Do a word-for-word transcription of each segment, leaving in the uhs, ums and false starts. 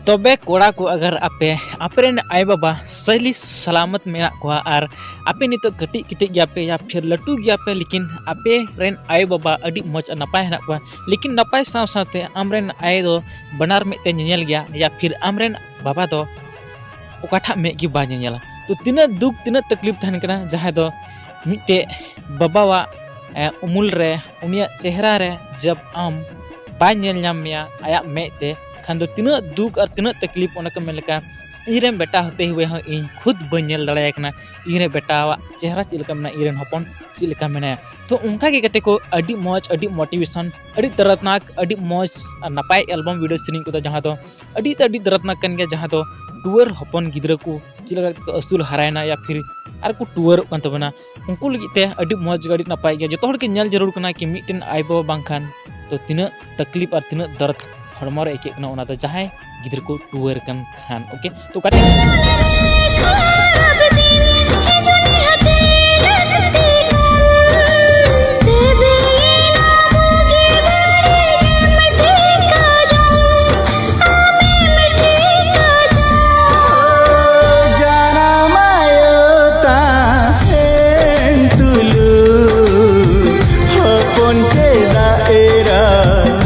ᱛᱚᱵᱮ ᱠᱚᱲᱟ ᱠᱚ, ᱟᱜᱟᱨ ᱟᱯᱮ, ᱟᱯᱮ ᱨᱮᱱ ᱟᱭᱳ ᱵᱟᱵᱟ ᱥᱟᱹᱦᱤ ᱥᱟᱞᱟᱢᱚᱛ ᱢᱮᱱᱟᱜ ᱠᱚᱣᱟ ᱟᱨ ᱟᱯᱮ ᱱᱤᱛᱚᱜ ᱠᱟᱹᱴᱤᱡ ᱠᱟᱹᱴᱤᱡ ᱜᱮᱭᱟ ᱯᱮ ᱭᱟ ᱯᱷᱤᱨ ᱞᱟᱹᱴᱩ ᱜᱮᱭᱟ ᱯᱮ, ᱞᱮᱠᱤᱱ ᱟᱯᱮ ᱨᱮᱱ ᱟᱭᱳ ᱵᱟᱵᱟ ᱟᱹᱰᱤ ᱢᱚᱡᱽ ᱟᱨ ᱱᱟᱯᱟᱭ ᱦᱮᱱᱟᱜ ᱠᱚᱣᱟ, ᱞᱮᱠᱤᱱ ᱱᱟᱯᱟᱭ ᱥᱟᱶ ᱥᱟᱶᱛᱮ ᱟᱢ ᱨᱮᱱ ᱟᱭᱳ ᱫᱚ ᱵᱟᱱᱟᱨ ᱢᱮᱫ ᱛᱮ ᱧᱮᱧᱮᱞ ᱜᱮᱭᱟ ᱭᱟ ᱯᱷᱤᱨ ᱟᱢ ᱨᱮᱱ ᱵᱟᱵᱟ ᱫᱚ ᱚᱠᱟᱴᱷᱟᱜ ᱢᱮᱫ ᱜᱮ ᱵᱟᱭ ᱧᱮᱧᱮᱞᱟ᱾ ᱛᱚ ᱛᱤᱱᱟᱹᱜ ᱫᱩᱠ, ᱛᱤᱱᱟᱹᱜ ᱛᱟᱠᱞᱤᱯ ᱛᱟᱦᱮᱱ ᱠᱟᱱᱟ, ᱡᱟᱦᱟᱸᱭ ᱫᱚ ᱢᱤᱫᱴᱮᱡ ᱵᱟᱵᱟᱣᱟᱜ, ᱮ, ᱩᱢᱩᱞ ᱨᱮ, ᱩᱱᱤᱭᱟᱜ ᱪᱮᱦᱨᱟ ᱨᱮ ᱡᱟᱵ ᱟᱢ ᱵᱟᱭ ᱧᱮᱞ ᱧᱟᱢ ᱢᱮᱭᱟ ᱟᱭᱟᱜ ᱢᱮᱫ ᱛᱮ, ᱠᱷᱟᱱ ᱫᱚ ᱛᱤᱱᱟᱹᱜ ᱫᱩᱠ ᱟᱨ ᱛᱤᱱᱟᱹᱜ ᱛᱟᱠᱞᱤᱯ, ᱚᱱᱟ ᱠᱚ ᱢᱮᱱ ᱞᱮᱠᱟ, ᱤᱧ ᱨᱮᱱ ᱵᱮᱴᱟ ᱦᱚᱛᱮ ᱦᱩᱭᱮ ᱦᱚᱸ ᱤᱧ ᱠᱷᱩᱫ ᱵᱟᱹᱧ ᱧᱮᱞ ᱫᱟᱲᱮᱭᱟᱭ ᱠᱟᱱᱟ, ᱤᱧ ᱨᱮᱱ ᱵᱮᱴᱟᱣᱟᱜ ᱪᱮᱦᱨᱟ ᱪᱮᱫ ᱞᱮᱠᱟ ᱢᱮᱱᱟᱜᱼᱟ, ᱤᱧ ᱨᱮᱱ ᱦᱚᱯᱚᱱ ᱪᱮᱫ ᱞᱮᱠᱟ ᱢᱮᱱᱟᱭᱟ᱾ ᱛᱚ ᱚᱱᱠᱟ ᱜᱮ ᱜᱟᱛᱮ ᱠᱚ, ᱟᱹᱰᱤ ᱢᱚᱡᱽ, ᱟᱹᱰᱤ ᱢᱳᱴᱤᱵᱷᱮᱥᱚᱱ, ᱟᱹᱰᱤ ᱫᱚᱨᱫᱽᱱᱟᱠ, ᱟᱹᱰᱤ ᱢᱚᱡᱽ ᱟᱨ ᱱᱟᱯᱟᱭ ᱮᱞᱵᱟᱢ ᱵᱷᱤᱰᱤᱭᱳ ᱥᱮᱨᱮᱧ ᱠᱚᱫᱚ, ᱡᱟᱦᱟᱸ ᱫᱚ ᱟᱹᱰᱤ ᱛᱮ ᱟᱹᱰᱤ ᱫᱚᱨᱫᱽᱱᱟᱠ ᱠᱟᱱ ᱜᱮᱭᱟ, ᱡᱟᱦᱟᱸ ᱫᱚ ᱴᱩᱣᱟᱹᱨ ᱦᱚᱯᱚᱱ ᱜᱤᱫᱽᱨᱟᱹ ᱠᱚ ᱪᱮᱫ ᱞᱮᱠᱟ ᱠᱟᱛᱮ ᱠᱚ ᱟᱹᱥᱩᱞ ᱦᱟᱨᱟᱭᱮᱱᱟ ᱭᱟ ᱯᱷᱤᱨ ᱟᱨ ᱠᱚ ᱴᱩᱣᱟᱹᱨᱚᱜ ᱠᱟᱱ ᱛᱟᱵᱚᱱᱟ, ᱩᱱᱠᱩ ᱞᱟᱹᱜᱤᱫ ᱛᱮ ᱟᱹᱰᱤ ᱢᱚᱡᱽ ᱜᱮ, ᱟᱹᱰᱤ ᱱᱟᱯᱟᱭ ᱜᱮᱭᱟ᱾ ᱡᱚᱛᱚ ᱦᱚᱲ ᱜᱮ ᱧᱮᱞ ᱡᱟᱹᱨᱩᱲ ᱠᱟᱱᱟ ᱠᱤ ᱢᱤᱫᱴᱮᱱ ᱟᱭᱳ ᱵᱟᱵᱟ ᱵᱟᱝᱠᱷᱟᱱ ᱛᱚ ᱛᱤᱱᱟᱹᱜ ᱛᱟᱠᱞᱤᱯ ᱟᱨ ᱛᱤᱱᱟᱹᱜ ᱫᱚᱨᱫᱽ ᱦᱚᱲᱢᱚ ᱨᱮ ᱟᱹᱭᱠᱟᱹᱜ ᱠᱟᱱᱟ, ᱚᱱᱟ ᱫᱚ ᱡᱟᱦᱟᱸᱭ ᱜᱤᱫᱽᱨᱟᱹ ᱠᱚ ᱴᱩᱣᱟᱹᱨ ᱠᱟᱱ ᱠᱷᱟᱱ᱾ ᱳᱠᱮ, ᱛᱚ ᱜᱟᱛᱮ ᱡᱟᱱᱟᱢ ᱟᱭᱳ ᱛᱟᱦᱮᱱ ᱛᱩᱞᱩᱡ, ᱦᱚᱯᱚᱱ ᱪᱮᱫᱟᱜ ᱮᱨᱟ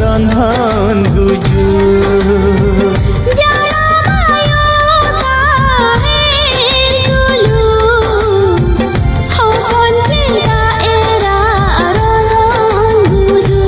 ᱨᱚᱸᱫᱷᱚᱱ ᱜᱩᱡᱩᱜ? ᱡᱟᱱᱟᱢ ᱟᱭᱳ ᱛᱟᱦᱮᱱ ᱛᱩᱞᱩᱡ, ᱦᱚᱯᱚᱱ ᱪᱮᱫᱟᱜ ᱮᱨᱟ ᱨᱚᱸᱫᱷᱚᱱ ᱜᱩᱡᱩᱜ?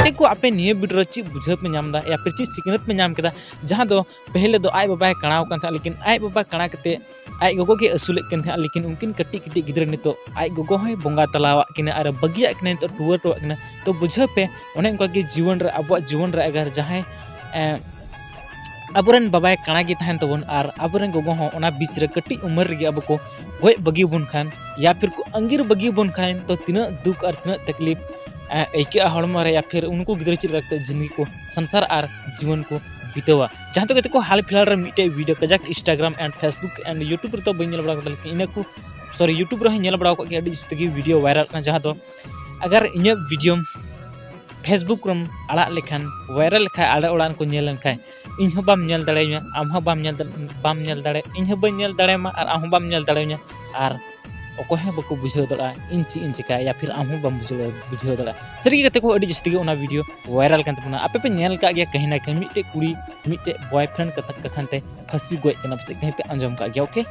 ᱜᱟᱛᱮ ᱠᱚ, ᱟᱯᱮ ᱱᱤᱭᱟᱹ ᱵᱷᱤᱰᱤᱭᱳ ᱨᱮ ᱪᱮᱫ ᱵᱩᱡᱷᱟᱹᱣ ᱯᱮ ᱧᱟᱢ ᱮᱫᱟ ᱭᱟ ᱯᱷᱤᱨ ᱪᱮᱫ ᱥᱤᱠᱷᱱᱟᱹᱛ ᱯᱮ ᱧᱟᱢ ᱠᱮᱫᱟ, ᱡᱟᱦᱟᱸ ᱫᱚ ᱯᱮᱦᱞᱮ ᱫᱚ ᱟᱡ ᱵᱟᱵᱟᱭ ᱠᱟᱬᱟᱣ ᱠᱟᱱ ᱛᱟᱦᱮᱸᱫ, ᱞᱮᱠᱤᱱ ᱟᱡ ᱵᱟᱵᱟ ᱠᱟᱬᱟ ᱠᱟᱛᱮ ᱟᱡ ᱜᱚᱜᱚ ᱜᱮ ᱟᱹᱥᱩᱞᱮᱫ ᱠᱤᱱ ᱛᱟᱦᱮᱸᱫ, ᱞᱮᱠᱤᱱ ᱩᱱᱠᱤᱱ ᱠᱟᱹᱴᱤᱡ ᱠᱟᱹᱴᱤᱡ ᱜᱤᱫᱽᱨᱟᱹ ᱱᱤᱛᱚᱜ ᱟᱡ ᱜᱚᱜᱚ ᱦᱚᱸᱭ ᱵᱚᱸᱜᱟ ᱛᱟᱞᱟᱣᱟᱜ ᱠᱤᱱᱟ ᱟᱨ ᱵᱟᱹᱜᱤᱭᱟᱜ ᱠᱤᱱᱟ, ᱱᱤᱛᱚᱜ ᱴᱩᱣᱟᱹᱨ ᱦᱚᱴᱚᱣᱟᱜ ᱠᱤᱱᱟ᱾ ᱛᱚ ᱵᱩᱡᱷᱟᱹᱣ ᱯᱮ, ᱚᱱᱮ ᱚᱱᱠᱟ ᱜᱮ ᱡᱤᱭᱚᱱ ᱨᱮ, ᱟᱵᱚᱣᱟᱜ ᱡᱤᱭᱚᱱ ᱨᱮ ᱟᱜᱟᱨ ᱡᱟᱦᱟᱸᱭ, ᱮ, ᱟᱵᱚᱨᱮᱱ ᱵᱟᱵᱟᱭ ᱠᱟᱬᱟ ᱜᱮ ᱛᱟᱦᱮᱱ ᱛᱟᱵᱚᱱ ᱟᱨ ᱟᱵᱚᱨᱮᱱ ᱜᱚᱜᱚ ᱦᱚᱸ ᱚᱱᱟ ᱵᱤᱪ ᱨᱮ ᱠᱟᱹᱴᱤᱡ ᱩᱢᱮᱨ ᱨᱮᱜᱮ ᱟᱵᱚ ᱠᱚ ᱜᱚᱡ ᱵᱟᱹᱜᱤ ᱵᱚᱱ ᱠᱷᱟᱱ, ᱭᱟ ᱯᱷᱤᱨ ᱠᱚ ᱟᱸᱜᱤᱨ ᱵᱟᱹᱜᱤ ᱵᱚᱱ ᱠᱷᱟᱱ, ᱛᱚ ᱛᱤᱱᱟᱹᱜ ᱫᱩᱠ ᱟᱨ ᱛᱤᱱᱟᱹᱜ ᱛᱟᱠᱞᱤᱯ ᱮ, ᱟᱹᱭᱠᱟᱹᱜᱼᱟ ᱦᱚᱲᱢᱚ ᱨᱮ, ᱭᱟ ᱯᱷᱤᱨ ᱩᱱᱠᱩ ᱜᱤᱫᱽᱨᱟᱹ ᱪᱮᱫ ᱞᱮᱠᱟ ᱠᱟᱛᱮ ᱡᱤᱱᱫᱜᱤ ᱠᱚ, ᱥᱚᱝᱥᱟᱨ ᱟᱨ ᱡᱤᱭᱚᱱ ᱠᱚ ᱵᱤᱛᱟᱹᱣᱟ᱾ ᱡᱟᱦᱟᱸ ᱫᱚ ᱜᱟᱛᱮ ᱠᱚ, ᱦᱟᱞ ᱯᱷᱤᱞᱦᱟᱞ ᱨᱮ ᱢᱤᱫᱴᱮᱡ video ᱠᱟᱡᱟᱠ Instagram and Facebook and YouTube ᱨᱮᱫᱚ ᱵᱟᱹᱧ ᱧᱮᱞ ᱵᱟᱲᱟ ᱟᱠᱟᱫᱟ, ᱞᱮᱠᱤᱱ ᱤᱱᱟᱹ ᱠᱚ, sorry, YouTube ᱨᱮᱦᱚᱸ ᱧᱮᱞ ᱵᱟᱲᱟ ᱟᱠᱟᱫ ᱜᱮᱭᱟ, ᱟᱹᱰᱤ ᱡᱟᱹᱥᱛᱤ ᱜᱮ video viral ᱠᱟᱱᱟ, ᱡᱟᱦᱟᱸ ᱫᱚ ᱟᱜᱟᱨ ᱤᱧᱟᱹᱜ video Facebook ᱨᱮᱢ ᱟᱲᱟᱜ ᱞᱮᱠᱷᱟᱱ, viral ᱞᱮᱠᱷᱟᱱ, ᱟᱞᱮ ᱚᱲᱟᱜ ᱨᱮᱱ ᱠᱚ ᱧᱮᱞ ᱞᱮᱱᱠᱷᱟᱱ, ᱤᱧ ᱦᱚᱸ ᱵᱟᱢ ᱧᱮᱞ ᱫᱟᱲᱮᱭᱟᱹᱧᱟ, ᱟᱢ ᱦᱚᱸ ᱵᱟᱢ ᱧᱮᱞ ᱫᱟ-, ᱵᱟᱢ ᱧᱮᱞ ᱫᱟᱲᱮ-, ᱤᱧ ᱦᱚᱸ ᱵᱟᱹᱧ ᱧᱮᱞ ᱫᱟᱲᱮᱭᱟᱢᱟ ᱟᱨ ᱟᱢ ᱦᱚᱸ ᱵᱟᱢ ᱧᱮᱞ ᱫᱟᱲᱮᱭᱟᱹᱧᱟ, ᱟᱨ ᱚᱠᱚᱭ ᱦᱚᱸ ᱵᱟᱠᱚ ᱵᱩᱡᱷᱟᱹᱣ ᱫᱟᱲᱮᱭᱟᱜᱼᱟ ᱤᱧ ᱪᱮᱫ ᱤᱧ ᱪᱮᱠᱟᱭᱟ, ᱭᱟ ᱯᱷᱤᱨ ᱟᱢ ᱦᱚᱸ ᱵᱟᱢ ᱵᱩᱡᱷᱟᱹᱣ, ᱵᱩᱡᱷᱟᱹᱣ ᱫᱟᱲᱮᱭᱟᱜᱼᱟ᱾ ᱥᱟᱹᱨᱤ ᱜᱮ ᱜᱟᱛᱮ ᱠᱚ, ᱟᱹᱰᱤ ᱡᱟᱹᱥᱛᱤ ᱜᱮ ᱚᱱᱟ video viral ᱠᱟᱱ ᱛᱟᱵᱚᱱᱟ᱾ ᱟᱯᱮ ᱯᱮ ᱧᱮᱞ ᱠᱟᱜ ᱜᱮᱭᱟ ᱠᱟᱹᱦᱤ ᱱᱟ ᱠᱟᱹᱦᱤ, ᱢᱤᱫᱴᱮᱡ ᱠᱩᱲᱤ ᱢᱤᱫᱴᱮᱡ boyfriend ᱠᱟᱛᱷᱟ ᱠᱟᱠᱷᱟᱱ ᱛᱮ ᱯᱷᱟᱹᱥᱤ ᱜᱚᱡ ᱠᱟᱱᱟ, ᱯᱟᱥᱮᱡ ᱠᱟᱹᱦᱤ ᱯᱮ ᱟᱸᱡᱚᱢ ᱠᱟᱜ ᱜᱮᱭᱟ, okay?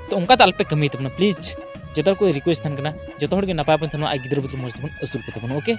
ᱛᱚ ᱚᱱᱠᱟ ᱛᱚ ᱟᱞᱚᱯᱮ ᱠᱟᱹᱢᱤᱭ ᱛᱟᱵᱚᱱᱟ please᱾ ᱡᱚᱛᱚ ᱦᱚᱲ ᱠᱚ request ᱛᱟᱦᱮᱱ ᱠᱟᱱᱟ, ᱡᱚᱛᱚ ᱦᱚᱲ ᱜᱮ ᱱᱟᱯᱟᱭ ᱵᱚᱱ ᱛᱟᱦᱮᱱᱟ ᱟᱨ ᱜᱤᱫᱽᱨᱟᱹ ᱵᱩᱫᱷᱤ ᱢᱚᱡᱽ ᱛᱮᱵᱚᱱ ᱟᱹᱥᱩᱞ ᱠᱚ ᱛᱟᱵᱚᱱᱟ, okay?